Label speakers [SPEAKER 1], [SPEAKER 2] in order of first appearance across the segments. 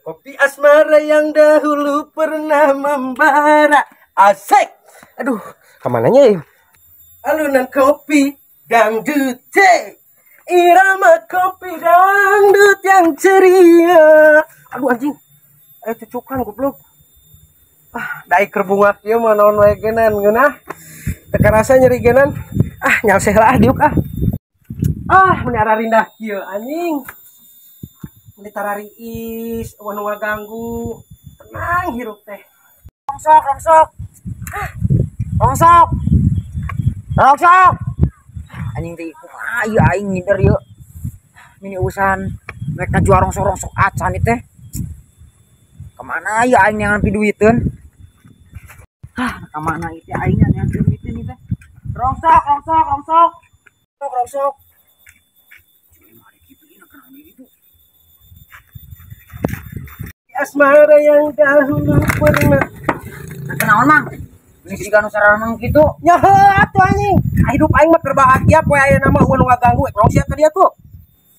[SPEAKER 1] Kopi asmara yang dahulu pernah membara. Asik. Aduh, kemananya ya? Alunan kopi dangdut, irama kopi dangdut yang ceria. Aduh anjing, ayo cucukan goblok. Ah, dai keur bunga kieu mah naon wae geunan ngeunah. Teu karasa nyeri geunan. Ah, nyalseh lah diuk ah. Ah, meni ararindah kieu anjing. Meni tarariis, eueuh nu ngaganggu. Tenang hirup teh.
[SPEAKER 2] Rongsok, rongsok. Ah, rongsok. Rongsok. Anjing teh kumaha ieu aing ngider ieu. Mini urusan mereka jual rongsok-rongsok acan ieu teh. Kemana ieu aing neangan piduiteun? Hah, kemana ieu teh aing neangan piduiteun ieu teh? Rongsok, rongsok, rongsok.
[SPEAKER 1] Rongsok, rongsok. Asmara yang dahulu pernah.
[SPEAKER 2] Kenaon mang? Geus siga nu saranang kitu.
[SPEAKER 1] Nya heuh atuh anjing. Hidup aing mah keur bahagia poe ayeuna mah eueuh nu ngaganggu. Naon sia ka dia tuh?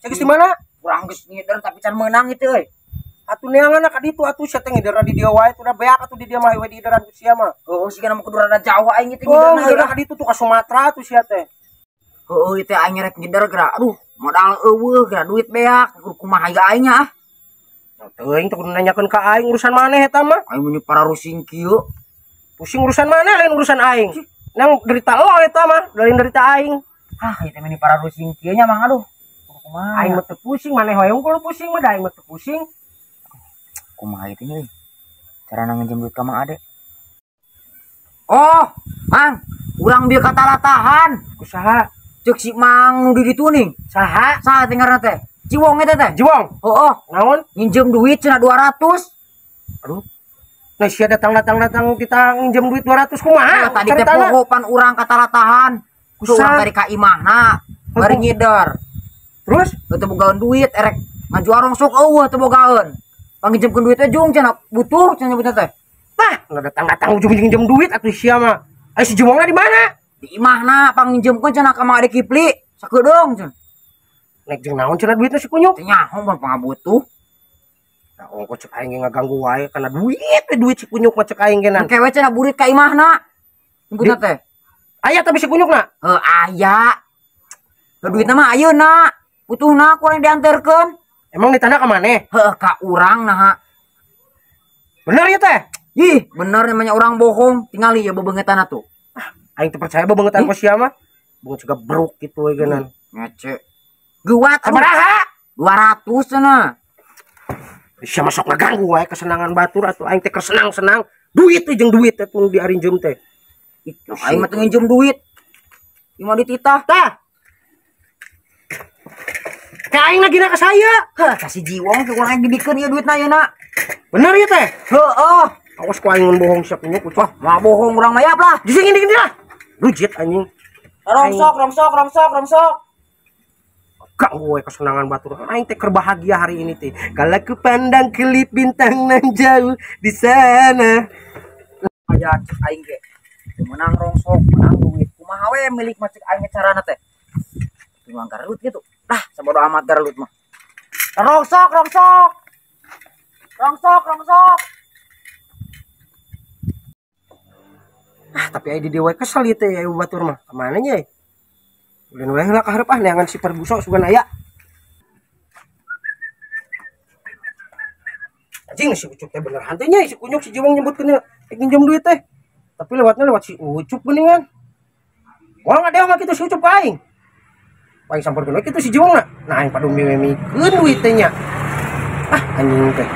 [SPEAKER 1] Sia geus di mana?
[SPEAKER 2] Urang geus ngider tapi can meunang itu euy.
[SPEAKER 1] Atuh neangan ka ditu atuh sia teh ngideran di dieu wae tuh da beak atuh di dieu mah we diideran ku sia mah.
[SPEAKER 2] Heuh siga mah kudu rada jauh aing ieu teh
[SPEAKER 1] ngiderna. Oh, ngider ka ditu tuh ka Sumatera atuh sia teh.
[SPEAKER 2] Heuh ieu teh aing rek ngider geura. Aduh, modal eueuh geura duit beak kudu kumaha ieu aing ah.
[SPEAKER 1] Teuing teh kudu nanyakeun ka aing urusan maneh eta mah.
[SPEAKER 2] Aing meni pararusing kieu.
[SPEAKER 1] Pusing urusan maneh lain urusan aing. Nang derita lo eta mah, lain derita aing.
[SPEAKER 2] Ah, ieu teh meni pararusing kieu nya mang aduh. Kumaha?
[SPEAKER 1] Aing mah teu pusing, maneh wae unggul pusing mah da aing mah teu pusing.
[SPEAKER 2] Kumaha ieu teh nya euy? Carana nginjem duit ka Mang Ade. Oh, Mang, urang bieu katalatahan.
[SPEAKER 1] Kusaha?
[SPEAKER 2] Ceuk si Mang nu di ditu ning.
[SPEAKER 1] Saha?
[SPEAKER 2] Saha teh ngaranna teh? Ciwong eta teh.
[SPEAKER 1] Ciwong?
[SPEAKER 2] Heeh.
[SPEAKER 1] Naon?
[SPEAKER 2] Nginjem duit cenah 200.
[SPEAKER 1] Aduh. Nah, sia datang-datang kita nginjem duit 200 kumaha?
[SPEAKER 2] Nah, tadi teh poho pan urang katalatahan. Kusaha bari ka imahna, bari ngider.
[SPEAKER 1] Terus
[SPEAKER 2] teu bogaeun duit erek ngajual rongsok eueuh teu bogaeun. Panginjemkeun duit teh jung cenah butuh cenah nyebutna teh.
[SPEAKER 1] Tah, datang-datang ujung nginjem duit atuh sia mah. Ai si Ciwongna di mana?
[SPEAKER 2] Di imahna panginjemkeun cenah ka Mang Ade Kipli, sakedeung cenah.
[SPEAKER 1] Nek jeung naon cenah duitna si kunyuk?
[SPEAKER 2] Teu nyaho mun pangabutuh.
[SPEAKER 1] Nah, ongko cek aing ge ngaganggu wae kana duit we duit si kunyuk mah cek aing ge nan.
[SPEAKER 2] Engke we cenah burit ka imahna. Nyebutna teh.
[SPEAKER 1] Aya tapi si kunyukna?
[SPEAKER 2] Heuh aya. Heuh duitna mah ayeuna. Butuhna ku urang dianterkeun.
[SPEAKER 1] Emang ditanda ka maneh?
[SPEAKER 2] Heuh ka urang naha.
[SPEAKER 1] Bener ieu teh?
[SPEAKER 2] Ih, bener namanya urang bohong. Tingali ieu bebeungeutana tuh.
[SPEAKER 1] Ah, aing teu percaya bebeungeutan ku sia mah. Beungeut siga bruk kitu we geunan.
[SPEAKER 2] Ngece. Guat
[SPEAKER 1] sabaraha?
[SPEAKER 2] 200 cenah.
[SPEAKER 1] Sia masuk ngaganggu wae kesenangan batur atuh aing teh keur senang-senang duit teh jeung duit teh tong diarinjem teh.
[SPEAKER 2] Ih, aing mah teu nginjem duit. Ieu mah dititah.
[SPEAKER 1] Tah. Teh aing lagi na ka saya.
[SPEAKER 2] Heuh, ka si Jiwong teh urang dibikeun ieu duitna ayeuna.
[SPEAKER 1] Bener ieu teh?
[SPEAKER 2] Heeh.
[SPEAKER 1] Awas ku aing mun bohong sia kunyuk.
[SPEAKER 2] Wah, mah bohong urang mah yap lah.
[SPEAKER 1] Jeung ini lah. Lujit anjing.
[SPEAKER 2] Rongsok, rongsok, rongsok, rongsok.
[SPEAKER 1] Gak gue kesenangan batur. Aing teh keur bahagia hari ini teh. Kalau ku pandang kelip bintang nan jauh di sana.
[SPEAKER 2] Aya cek aing ge. Menang rongsok, menang duit. Kumaha we milik mah cek aing carana teh. Kumaha garelut gitu. Lah, sabodo amat garelut mah. Rongsok, rongsok. Rongsok, rongsok.
[SPEAKER 1] Ah, tapi ai di dieu we kesel ieu teh aya batur mah. Kamana nya? Ulin we heula ka hareup ah neangan si Perguso sugan aya. Anjing si Ucup teh bener hanteu nya si kunyuk si Jiwong nyebutkeun rek nginjem duit teh. Tapi lewatnya lewat si Ucup geuningan. Moal ngadeoh mah kitu si Ucup ka aing. Aing samperkeun we kitu si Jiwongna. Nah aing padumi we mikeun duit teh nya. Ah anjing teh.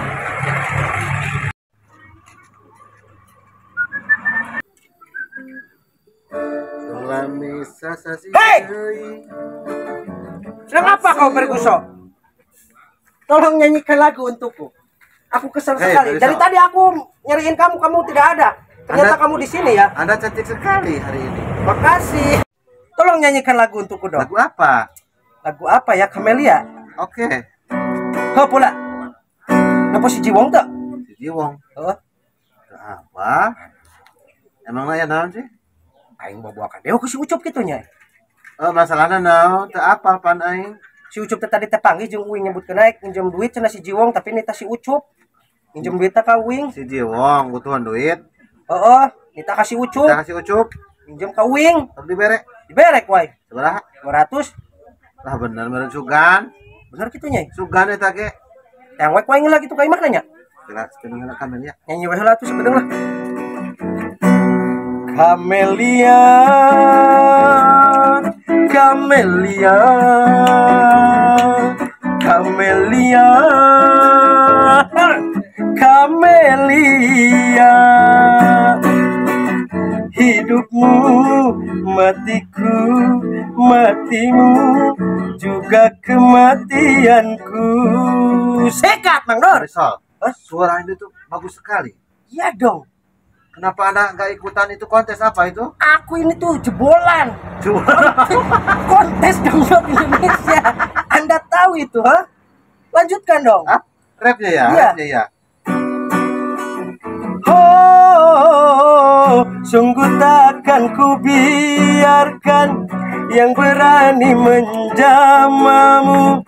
[SPEAKER 1] Hei! Sedang apa kau Perguso? Tolong nyanyikan lagu untukku. Aku kesal sekali. Dari tadi aku nyariin kamu, kamu tidak ada. Ternyata kamu di sini ya.
[SPEAKER 3] Anda cantik sekali hari ini.
[SPEAKER 1] Makasih. Tolong nyanyikan lagu untukku dong.
[SPEAKER 3] Lagu apa?
[SPEAKER 1] Lagu apa ya? Camelia.
[SPEAKER 3] Oke. Okay.
[SPEAKER 1] Hah pula. Napa si Jiwong tak?
[SPEAKER 3] Si Jiwong.
[SPEAKER 1] Heeh.
[SPEAKER 3] Apa? Emang nanya naon sih?
[SPEAKER 1] Aing bawa kadeo ke si Ucup kitu nya.
[SPEAKER 3] Oh, masalahna naon? Teu apal pan aing.
[SPEAKER 1] Si Ucup teh tadi teh panggih jeung uing nyebutkeun naik nginjem duit cenah si Jiwong tapi nita si Ucup. Minjem duit ka uing.
[SPEAKER 3] Si Jiwong butuhan duit.
[SPEAKER 1] Heeh, kita kasih Ucup.
[SPEAKER 3] Kita kasih Ucup.
[SPEAKER 1] Minjem ka uing.
[SPEAKER 3] Tapi dibere.
[SPEAKER 1] Dibere ku aing.
[SPEAKER 3] Sabaraha?
[SPEAKER 1] 200.
[SPEAKER 3] Lah bener meureun sugan.
[SPEAKER 1] Bener kitu nya.
[SPEAKER 3] Sugan eta ge.
[SPEAKER 1] Yang we ku aing lah kitu ka imahna nya.
[SPEAKER 3] Jelas sakedeung heula kamelia.
[SPEAKER 1] Nyanyi we heula atuh sakedeung lah. Kamelia, Kamelia, Kamelia, Kamelia. Hidupmu, matiku, matimu juga kematianku. Sekat, Mang Dor.
[SPEAKER 3] Rizal, suara ini tuh bagus sekali.
[SPEAKER 1] Iya dong.
[SPEAKER 3] Kenapa Anda nggak ikutan itu kontes apa itu?
[SPEAKER 1] Aku ini tuh jebolan.
[SPEAKER 3] Jebolan.
[SPEAKER 1] Kontes dangdut Indonesia. Anda tahu itu, ha? Lanjutkan dong.
[SPEAKER 3] Hah? Rapnya ya?
[SPEAKER 1] Iya.
[SPEAKER 3] Rapnya ya.
[SPEAKER 1] Oh, sungguh takkan ku biarkan yang berani menjamamu.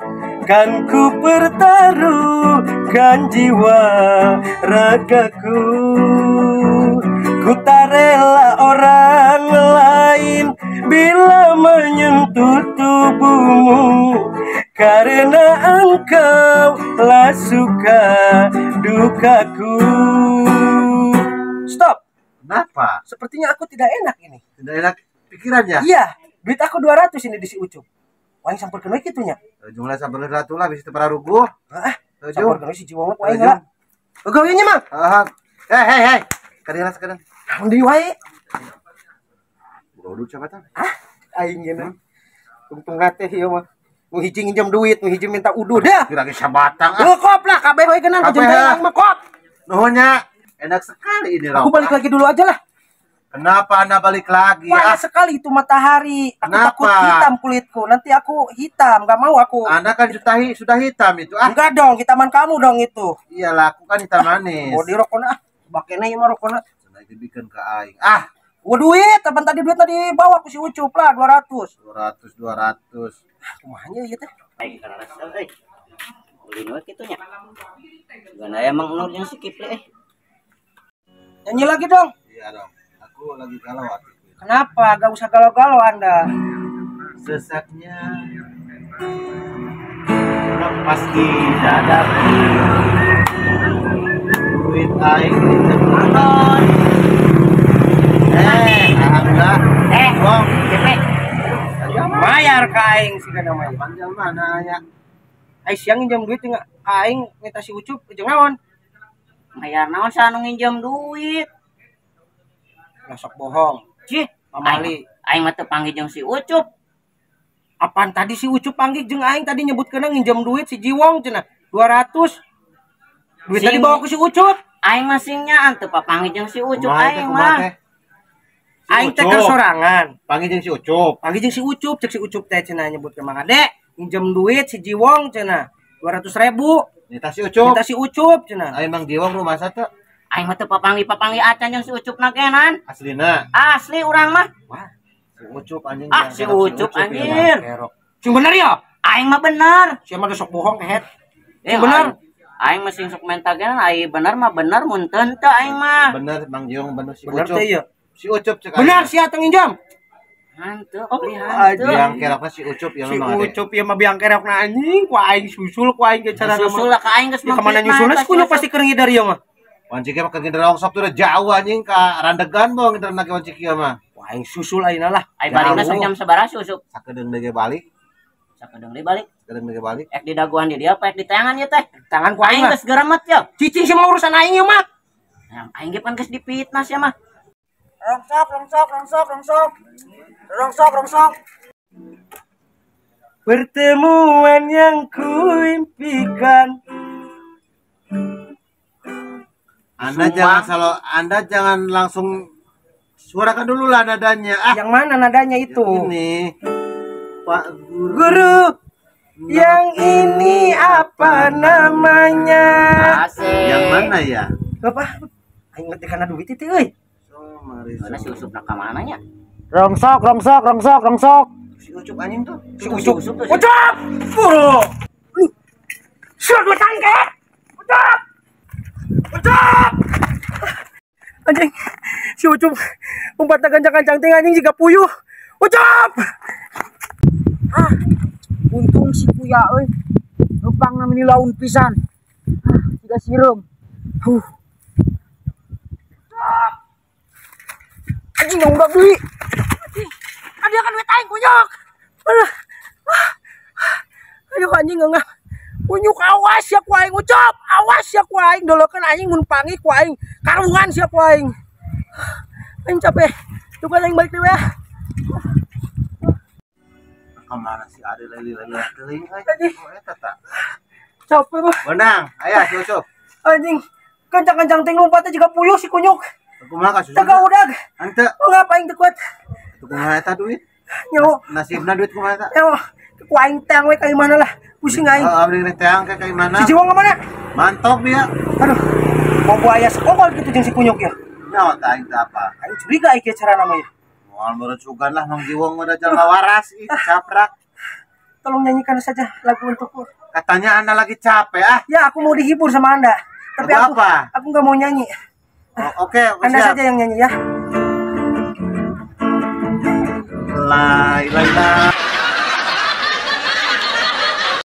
[SPEAKER 1] Kan ku pertaruhkan jiwa ragaku. Ku tak rela orang lain bila menyentuh tubuhmu, karena engkau lah suka dukaku. Stop.
[SPEAKER 3] Kenapa?
[SPEAKER 1] Sepertinya aku tidak enak ini.
[SPEAKER 3] Tidak enak pikirannya?
[SPEAKER 1] Iya, duit aku 200 ini di si Ucup. Wah, samper kena kitu nya.
[SPEAKER 3] Jumlah samper 100 lah bisa teu pararuguh.
[SPEAKER 1] Heeh. Samper kena si Jiwong ku aing lah. Gawe nya, Mang.
[SPEAKER 3] Heeh. Hei, hei, hei. Kadieu sekarang.
[SPEAKER 1] Naon deui wae?
[SPEAKER 3] Bodoh siapa tah?
[SPEAKER 1] Ah, aing geuna. Tungtung teh ieu mah. Nu hiji nginjem duit, nu hiji minta uduh dah.
[SPEAKER 3] Kira ge sabatang ah.
[SPEAKER 1] Heuh, kop lah kabeh we geunang
[SPEAKER 3] Kabeh
[SPEAKER 1] jeung
[SPEAKER 3] lah.
[SPEAKER 1] aing mah kop.
[SPEAKER 3] Nuhun nya. Enak sekali ini
[SPEAKER 1] Aku balik lagi dulu aja lah.
[SPEAKER 3] Kenapa Anda balik lagi?
[SPEAKER 1] Panas sekali itu matahari. Aku
[SPEAKER 3] Kenapa?
[SPEAKER 1] takut hitam kulitku. Nanti aku hitam, gak mau aku.
[SPEAKER 3] Anda kan sudah hitam itu. Ah.
[SPEAKER 1] Enggak dong, hitaman kamu dong itu.
[SPEAKER 3] Iyalah, aku kan hitam manis.
[SPEAKER 1] Mau dirokona ah. Bakena ieu mah rokona.
[SPEAKER 3] Cenah dibikin ke aing. Ah,
[SPEAKER 1] Gua duit, kapan tadi duit tadi bawa ku si Ucup lah 200.
[SPEAKER 3] 200 200.
[SPEAKER 1] Ah, kumaha nya ieu teh?
[SPEAKER 4] Aing karasa euy. Ulin we kitu nya. Gana emang Nur jeung si Kipli euy.
[SPEAKER 1] Nyanyi lagi dong.
[SPEAKER 3] Iya dong. Aku lagi galau hatiku.
[SPEAKER 1] Kenapa? Gak usah galau-galau Anda.
[SPEAKER 3] Sesaknya lepas di dadaku. Duit aing
[SPEAKER 4] Nonton.
[SPEAKER 3] Alhamdulillah. Wong,
[SPEAKER 4] Kipli.
[SPEAKER 1] Bayar ka aing sih namanya.
[SPEAKER 3] Panjang mana ya?
[SPEAKER 1] Ai siang nginjem duit ka aing minta si Ucup jeung naon?
[SPEAKER 4] Bayar naon sa anu nginjem duit?
[SPEAKER 1] Lah sok bohong.
[SPEAKER 4] Cih,
[SPEAKER 1] Pamali.
[SPEAKER 4] Aing mah teu panggil jeung si Ucup.
[SPEAKER 1] Apaan tadi si Ucup panggil jeung aing tadi nyebutkeun nginjem duit si Jiwong cenah 200. Duit tadi bawa ke si Ucup.
[SPEAKER 4] Aing mah sing nyaan teu papanggil jeung si Ucup aing mah.
[SPEAKER 1] Aing teh keur sorangan.
[SPEAKER 3] Panggil jeung si Ucup.
[SPEAKER 1] Panggil jeung si Ucup, cek si Ucup teh cenah nyebutkeun Mang Ade, nginjem duit si Jiwong cenah 200.000.
[SPEAKER 3] Minta si Ucup.
[SPEAKER 1] Minta si Ucup cenah.
[SPEAKER 3] Aing Mang Jiwong rumah satu.
[SPEAKER 4] Aing mah teu papanggil-papanggil acan jeung si Ucup na genan.
[SPEAKER 3] Aslina.
[SPEAKER 4] Asli urang mah.
[SPEAKER 1] Wah,
[SPEAKER 3] si Ucup anjing.
[SPEAKER 4] Ah, si Ucup anjir.
[SPEAKER 1] Sing bener ya?
[SPEAKER 4] Aing mah bener.
[SPEAKER 1] Sia mah sok bohong kehet. Sing bener.
[SPEAKER 4] Aing mah sing sok menta genan, ai bener mah bener mun teu henteu aing mah.
[SPEAKER 3] Bener Mang Jiwong bener si
[SPEAKER 1] Bener
[SPEAKER 3] Ucup.
[SPEAKER 1] teh ieu.
[SPEAKER 3] Si Ucup cek.
[SPEAKER 1] Bener sia teu nginjem.
[SPEAKER 4] Hanteu,
[SPEAKER 1] Oh,
[SPEAKER 4] beli hanteu.
[SPEAKER 3] Biang kerokna si Ucup ya
[SPEAKER 1] Si
[SPEAKER 3] memang ade.
[SPEAKER 1] Ucup ieu mah biang kerokna anjing, ku aing susul ku aing ge cara
[SPEAKER 4] Susul lah ka aing geus
[SPEAKER 1] Ya kemana nyusulna kudu pasti keur ngidar ieu mah.
[SPEAKER 3] Wanci mah keur ngider rongsok tuh udah jauh anjing ka Randegan boh ngider na ge wanci kieu mah.
[SPEAKER 1] Ku aing susul ayeuna lah.
[SPEAKER 4] Ai balikna sok jam sabaraha si Ucup?
[SPEAKER 3] Sakedeung deui ge balik.
[SPEAKER 4] Sakedeung deui balik.
[SPEAKER 3] Sakedeung deui ge balik.
[SPEAKER 4] Ek di daguan di dia apa ek di tayangan ieu teh?
[SPEAKER 1] Tangan ku aing
[SPEAKER 4] Aing
[SPEAKER 1] lah.
[SPEAKER 4] geus geremet ya.
[SPEAKER 1] Cicing sih mah urusan aing ieu mah.
[SPEAKER 4] Nah, aing ge pan geus dipitnah sia mah.
[SPEAKER 2] Rongsok, rongsok, rongsok, rongsok. Rongsok, rongsok.
[SPEAKER 1] Pertemuan yang kuimpikan.
[SPEAKER 3] Anda jangan selalu, Anda jangan langsung suarakan dulu lah nadanya. Ah,
[SPEAKER 1] Yang mana nadanya itu?
[SPEAKER 3] yang ini Pak Guru.
[SPEAKER 1] Guru, yang ini apa namanya?
[SPEAKER 4] Asik.
[SPEAKER 3] Yang mana ya?
[SPEAKER 1] Bapak, aing ngerti karena duit itu euy.
[SPEAKER 4] Mana si Ucup nak ka mana nya?
[SPEAKER 2] Rongsok, rongsok, rongsok, rongsok.
[SPEAKER 3] Si Ucup anjing tuh.
[SPEAKER 1] Si Ucup.
[SPEAKER 4] Ucup tuh, si-
[SPEAKER 1] Ucup! Guru. Surat duit tangke. Ucup. Ucup! Anjing, si Ucup umpat kencang-kencang ting anjing jiga puyuh. Ucup!
[SPEAKER 2] Ah, untung si Kuya euy. Lupang na menilaun pisan. Ah, siga sireum. Huh. Anjing nggak beli.
[SPEAKER 1] Ada kan duit aing kunyuk. Aduh. Aduh anjing enggak. Kunyuk awas ya ku aing Ucup. Awas ya ku aing dolokeun anjing mun panggih ku aing. Karungan sia ku aing. Aing capek. Tuh kan aing balik deui ya.
[SPEAKER 3] Kemana si Ari lagi teuing euy.
[SPEAKER 1] Anjing.
[SPEAKER 3] Oh, eta ta.
[SPEAKER 1] Capek mah.
[SPEAKER 3] Benang, aya si Ucup.
[SPEAKER 1] Anjing. Kencang-kencang ting lompatnya juga puyuh si kunyuk.
[SPEAKER 3] Kumaha ka susu?
[SPEAKER 1] Tegak udag.
[SPEAKER 3] Henteu.
[SPEAKER 1] Oh ngapain teu kuat.
[SPEAKER 3] Teu kumaha eta duit?
[SPEAKER 1] Nyawa.
[SPEAKER 3] Nasibna duit kumaha eta?
[SPEAKER 1] Nyawa. Ku aing teang we ka mana lah. Pusing aing.
[SPEAKER 3] Heeh, mending teang ke ka mana?
[SPEAKER 1] Si Jiwong ka mana?
[SPEAKER 3] Mantok dia.
[SPEAKER 1] Aduh. Mau buaya sekongkol gitu jeung si kunyuk ya.
[SPEAKER 3] Nyawa ta aing teh apa?
[SPEAKER 1] Aing curiga aing kieu cara namanya.
[SPEAKER 3] Moal merecugan lah Mang Jiwong mah da jalma waras ih caprak.
[SPEAKER 1] Tolong nyanyikan saja lagu untukku.
[SPEAKER 3] Katanya Anda lagi capek ah.
[SPEAKER 1] Ya, aku mau dihibur sama Anda. Tapi
[SPEAKER 3] Lagu apa?
[SPEAKER 1] aku nggak mau nyanyi.
[SPEAKER 3] Oh, oke, oke,
[SPEAKER 1] Anda
[SPEAKER 3] siap.
[SPEAKER 1] saja yang nyanyi ya.
[SPEAKER 3] Lai lai lai.